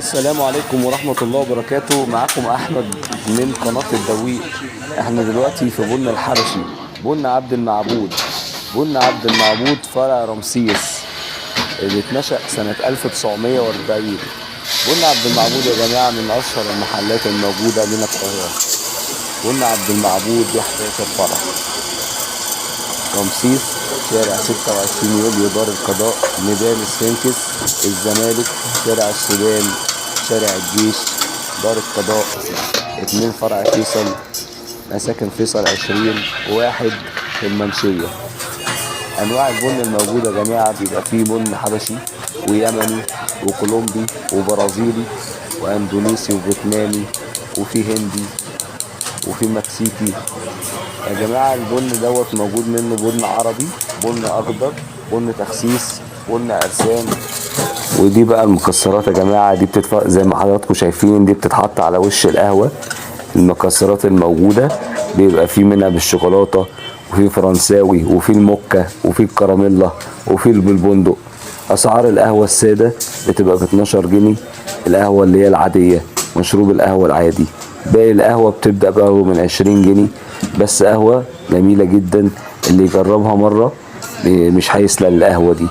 السلام عليكم ورحمة الله وبركاته. معاكم أحمد من قناة الدويق. احنا دلوقتي في بن الحبشي، بن عبد المعبود. بن عبد المعبود فرع رمسيس اللي اتنشأ سنة 1940. بن عبد المعبود يا جماعة من أشهر المحلات الموجودة لنا في القاهرة. بن عبد المعبود ليه 11 فرع: رمسيس، شارع 26 يوليو، دار القضاء، ميدان سفنكس، الزمالك، شارع السودان، شارع الجيش، دار القضاء، 2 فرع فيصل، مساكن فيصل 20، 1 في المنشية. أنواع البن الموجودة يا جماعة بيبقى فيه بن حبشي ويمني وكولومبي وبرازيلي وأندونيسي وفيتنامي، وفي هندي وفي مكسيكي. يا جماعة البن دوت موجود منه بن عربي، بن أخضر، بن تخسيس، بن عرسان. ودي بقى المكسرات يا جماعة، دي زي ما حضراتكم شايفين دي بتتحط على وش القهوة. المكسرات الموجودة بيبقى في منها بالشوكولاتة، وفي فرنساوي، وفي الموكا، وفي الكراميلا، وفي بالبندق. أسعار القهوة السادة بتبقى ب 12 جنيه، القهوة اللي هي العادية، مشروب القهوة العادي. باقي القهوة بتبدأ بقى من 20 جنيه. بس قهوة جميلة جدا، اللي يجربها مرة مش هيسلل القهوة دي.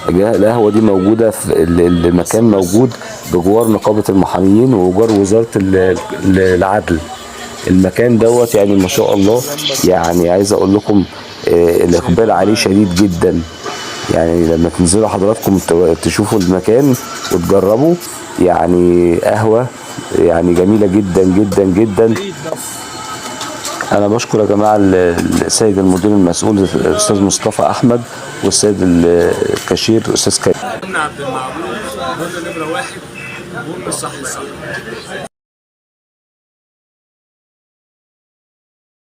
القهوة دي موجودة في المكان، موجود بجوار نقابة المحامين وجوار وزارة العدل. المكان دوت يعني ما شاء الله، يعني عايز اقول لكم الاقبال عليه شديد جدا. يعني لما تنزلوا حضراتكم تشوفوا المكان وتجربوا، يعني قهوة يعني جميلة جدا جدا جدا. انا بشكر يا جماعة السيد المدير المسؤول الاستاذ مصطفى احمد والسيد الكاشير الاستاذ كريم. بن عبد المعبود، بن نمرة 1، بن صح الصح.